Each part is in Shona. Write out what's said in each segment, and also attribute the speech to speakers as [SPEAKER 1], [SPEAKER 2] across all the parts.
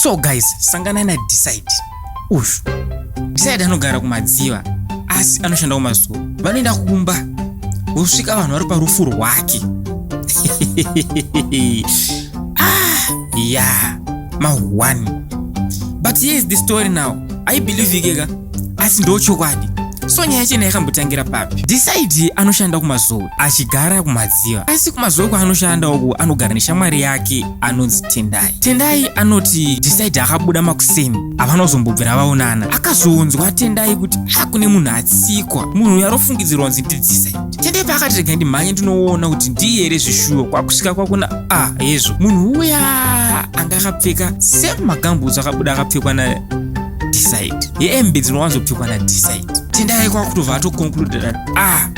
[SPEAKER 1] So guys, sanganai na Decide. Uyu Decide anogara kuMadziva asi anoshanda kuMazuva. Vanoenda kumba vosvika vanhu vari parufu rwake. Ah, yeah, ma one. But here is the story now. I believe ikeka asi ndochokwadi. So nyaya yacho yakambotangira papi? Decide anoshanda kuMazowe achigara kuMadziva, asi kuMazowe kwaanoshanda uku anogara neshamwari yake anonzi Tendai. Tendai anoti Decide akabuda makuseni, havana kuzombobvira vaonana. Akazonzwa Tendai kuti kune munhu atsikwa, munhu uyu arofungidzirwa kunzi ndiDecide. Tendai paakati rega ndimhanye ndinoona kuti ndiye here zvishuwo, kwakusvika kwakuna hezvo munhu uya anga akapfeka same magambutsu akabuda akapfekwa na Decide, hembe dzinowanzopfekwa naDecide. Tendai kwakutobva atoconclude that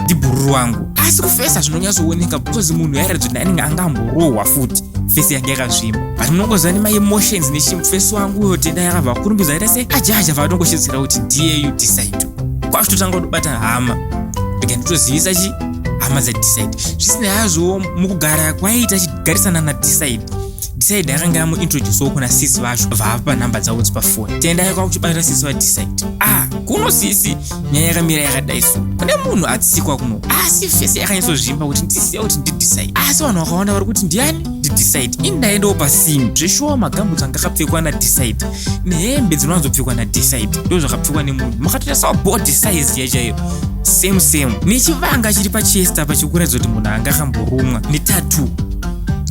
[SPEAKER 1] ndibhururu wangu, asi kuface zvinonyatsooneka because munhu yairatidza kuti anenge angamborohwa futi, face yange yakazvimba, but munongoziva nemaemotions nechimufesi wangu uyo. Tendai akabva akurumbidza aita se ajaja vatongoshidzira kuti ndiyeyu Decide. Kwachitotanga kutobata hama, rega nditozivisa chi hama dzaDecide. Zvisina hazvo, mukugara kwaiita achigarisana naDecide, Decide akanga amuintroducewo kuna sisi vacho, vava nhamba dzavo dzepafoni. Tendai kwakuchibata sisi vaDecide, kuno sisi, nyaya yakamira yakadai, so kune munhu atsikwa kuno, asi face yakanyatsozvimba kuti ndisiya kuti ndiDecide, asi vanhu vakawanda vari kuti ndiani? NdiDecide. Ini ndaendawo pasini, zveshuwa magambutsu anga akapfekwa naDecide nehembe dzinowanzopfekwa naDecide ndo zvakapfekwa nemunhu. Makatoita sawa body size yachaiyo, same same, nechivanga chiri pachest apa chikuratidza kuti munhu anga akamborumwa, netattoo,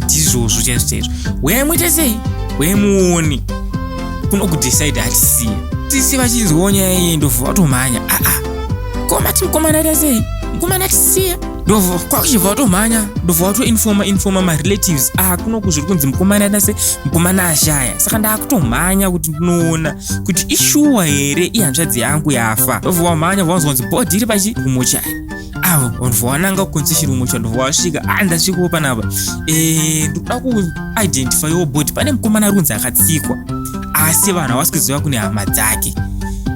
[SPEAKER 1] ndizvozvo chaizvo chaizvo. Uyai muite sei, uyai muone kuno kuDecide atisiya. Tisi vachinzwawo nyaya iyi, ndobva vatomhanya. Aa, komati mukomana aita sei? Mukomana atisiya. Ndobva kwakuchibva vatomhanya, ndobva vatoinforma informa marelatives, kuno kuzviri kunzi mukomana aita sei, mukomana ashaya, saka ndaakutomhanya kuti ndinoona kuti ishuwa here ihanzvadzi yangu yafa. Ndobva wamhanya, vanzwa kunzi body iri pachi kumochari. Avo vanhu vananga kuconcession kumochari, ndobva vasvika. Ndasvikawo panapa, ndikuda kuidentifyawo body, pane mukomana ari kunzi akatsikwa, asi vanhu havasi kuziva kune hama dzake.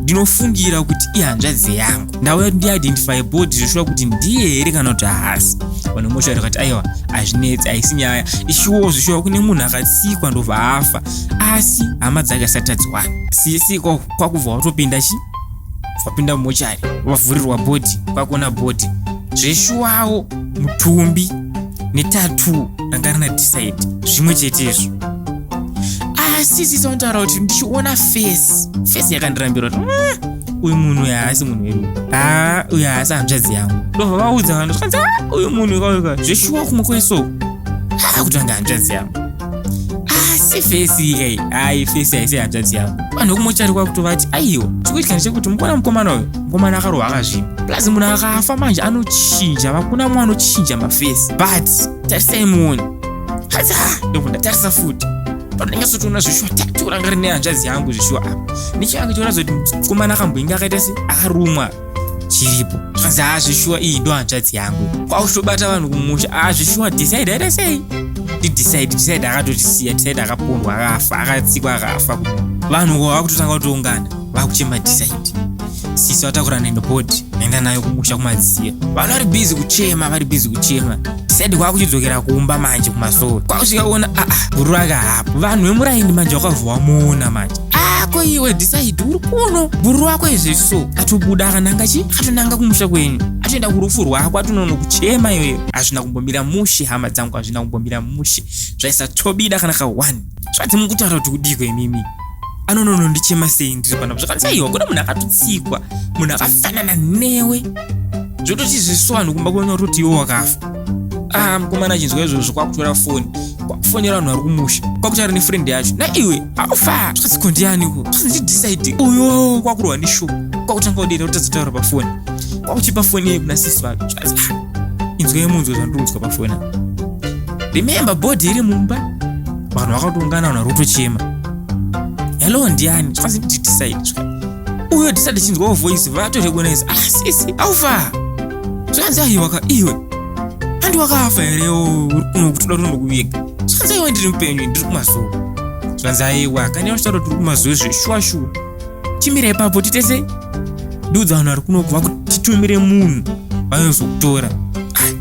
[SPEAKER 1] Ndinofungira kuti ihanzvadzi yangu, ndauya kuti ndiidentify body zvoshuwa kuti ndiye here kana kuti haasi. Vanhu vemochari vakati aiwa, hazvinetsi, haisi nyaya, ishuwo zvishuwa kune munhu akatsikwa ndobva afa, asi hama dzake asati adziwana. Sisi kwakubva watopinda chi wapinda mumochari, wavhurirwa body, kwakuona body, zveshuwawo mutumbi netattoo ranga rina Decide zvimwe chetezvo. Asi sisi vanotaura kuti ndichiona face, face yakandirambira kuti uyu munhu haasi munhu wedu, uyu haasi hanzvadzi yangu. Ndobva vaudza vanhu, zvikanzi uyu munhu kauka zveshuwa kumwe kwesoko kuti anga hanzvadzi yangu, asi face ikai, ai, face haisi hanzvadzi yangu. Vanhu vekumochari kwakutovati aiwa, chikuitika ndechekuti mukuona mukomana uyu, mukomana akarohwa akazvimba, plus munhu akafa manje anochinja, vakuna mwe anochinja maface, but tarisai muone. Hanzi ndobva ndatarisa futi, panonyatsotoona zveshuwa tattoo ranga rine hanzvadzi yangu zveshuwa. Apa nechange chioratidza kuti mukomana akamboinge akaita se akarumwa chiripo. Zvanzi zveshuwa iyi ndo hanzvadzi yangu. Kwakuchitobata vanhu kumusha, zveshuwa Decide aita sei, ndiDecide, Decide akatotisiya, Decide akapondwa akafa, akatsikwa akafa. Vanhu vakutotanga kutoungana vakuchema Decide. Sisi vatakura nendobody, enda nayo kumusha kuMadziva. Vanhu vari busy kuchema, vari busy kuchema. Decide kwakuchidzokera kumba manje kumasoro, kwakusvika kuona bhuru rake hapo. Vanhu vemuraini manje vakabva vamuona manje, ko iwe Decide uri kuno, bhuru rako izvi so atobuda akananga chi atonanga kumusha kwenyu, atoenda kurufu rwako, atonono kuchema iweyo. Hazvina kumbomira mushe, hama dzangu, hazvina kumbomira mushe, zvaisatobida kana ka1. Zvanzi mukutaura kuti kudiko imimi, anonono ndichema sei ndiri panapa? Zvakanzi aiwa, kuna munhu akatotsikwa, munhu akafanana newe, zvototi zviso vanhu kumba kwenyu vatoti iwe wakafa. Mukomana achinzwa izvozvo kwakutora foni, kwakufonera vanhu vari kumusha, kwakutaura nefriend yacho, na iwe aufa. Zvakanzi ko ndianiko? Zvakanzi ndiDecide uyo. Kwakurwa neshock, kwakutanga kudera kutadza kutaura pafoni, kwakuchipa foni yeye kuna sisi vake. Zvakanzi inzwai munzwe zvandiri pafoni. Remember, body iri mumba, vanhu vakatoungana, vanhu vari kutochema. Hello, ndiani? Zvakanzi ndiDecide uyo. Decide chinzwawo voice, vatorecognize, sisi aufa. Zvakanzi aiwa, iwe handi wakafa here, uri kuno kutoda kutondokuviga? Zvakanzi aiwa, ndiri mupenyu, ndiri kumazuva. Zvanzi aiwa, kani vachitaura kuti uri kumazuva zveshuwa shuwa, chimira ipapo titese ndiudza vanhu vari kuno vakutitumire munhu vanozokutora.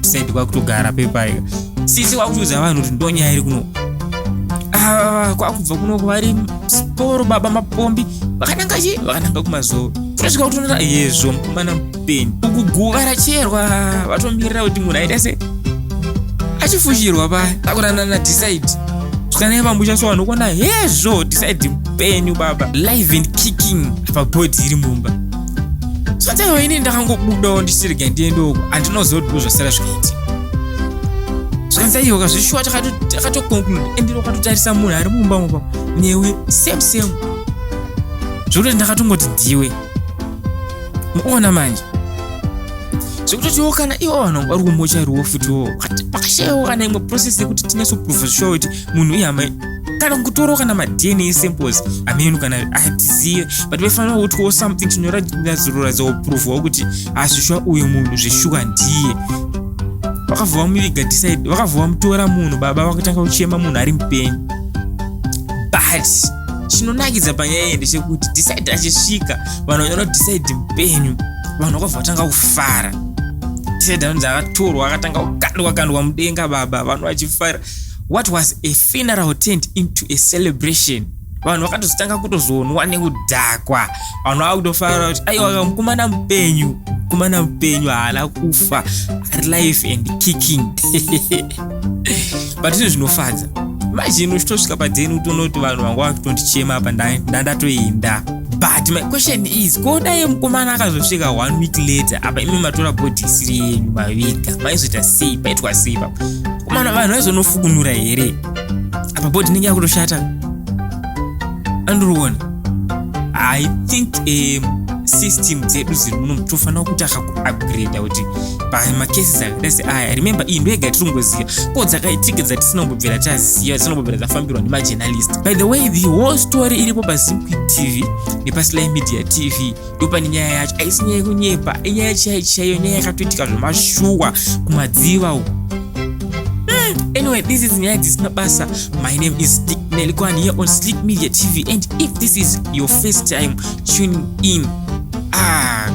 [SPEAKER 1] Decide kwakutogara pepaika, sisi kwakutoudza vanhu kuti ndonyaya iri kuno. Ava kwakubva kunoko vari sporo baba mapombi vakananga chi vakananga kumazoro kutosvika kutonora yezvo mukomana mupenyu uku guva racherwa vatomirira kuti munhu aita se achifushirwa paya takurana nadecide svikanai pamusha so vanokona hezvo decide mupenyu baba live and kicking apa bhodhi iri mumba so taiwa ini ndakangobudawo ndichirega ndiende uko handinoziva kuti zvasara zvikaitika. Zvikanzi aiwa kazvishuwa takatoconclude ende wakatotarisa munhu ari mumba mupa newe same same zvekutoti ndakatongoti ndiwe muona manje zvekutotiwo kana ivo vanhu vari kumochariwo futiwo pakashayiwo kana imwe process yekuti tinyatsoprova zvishuwa kuti munhu ihama kana kutorawo kana madna samples ameno kana atizive but vaifanira kutwawo something chinoratidza kupruvhawo kuti azvishuwa uyu munhu zveshuwa ndiye. Vakabva vamuviga decide, vakabva vamutora munhu baba vakatanga kuchema munhu ari mupenyu. But chinonakidza panyaya iyi ndechekuti decide achisvika vanhu vanyora decide mupenyu, vanhu vakabva vatanga kufara. Decide anonzi akatorwa akatanga kukandwa kandwa mudenga baba, vanhu vachifara. What was a funeral turned into a celebration. Vanhu vakatozotanga kutozonwa nekudhakwa, vanhu vava kutofara kuti aiwa mukomana mupenyu, mukomana mupenyu haana kufa, ari life and kicking. But zvinhu zvinofadza. Imagine uchitosvika padheni utoona kuti vanhu vanga vakutondichema apa ndandatoenda. But my question is, ko dai mukomana akazosvika 1 week later apa imi matora bhodhi isiri yenyu maviga, maizoita sei? Paitwa sei papa? Mukomana vanhu vaizonofukunura here? Apa bhodhi inenge yakutoshata. Andiriona. I think system dzedu dziri muno tofanira kuti akakuupgrade kuti pamacases akaita seaya. Remember iyi ndoyega tiri kungoziva ko dzakaitika dzatisina kumbobvira taziva, dzisina kumbobvira dzafambirwa nemajournalist. By the way, the whole story iripo paZimquick TV nepaSly Media TV, ndopane nyaya yacho. Haisi nyaya yekunyepa, inyaya chaiyo chaiyo, nyaya yakatoitika zvemashuwa kumadziva uko. Anyway, this is Nyaya Dzisina Basa. My name is Slick Nelikwani here on Slick Media TV, and if this is your first time tuning in,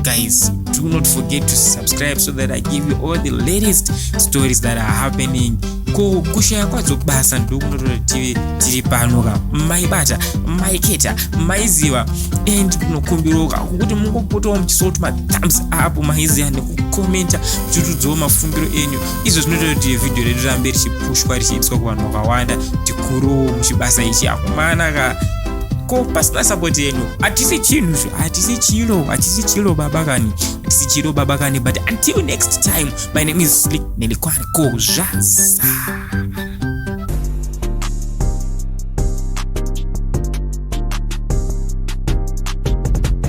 [SPEAKER 1] guys, do not forget to subscribe so that I give you all the latest stories that are happening. Ko kushaya kwadzo basa ndokunotora tive tiri pano ka maibata maiketa maiziva, and kunokumbiroka kuti mungopotawo muchisowo tuma thumbs up maiziva nekukomenta muchitudzawo mafungiro enyu. Izvo zvinoita kuti vhidhiyo redu rambe richipushwa richiitiswa kuvanhu vakawanda tikuruwo muchibasa ichi. Akomana ka, ko pasina support yenyu hatisi chinhu, hatisi chilo, hatisi chilo baba kani, hatisi chilo baba kani. But until next time, my name is Slick Nelikwani. Ko zvaza.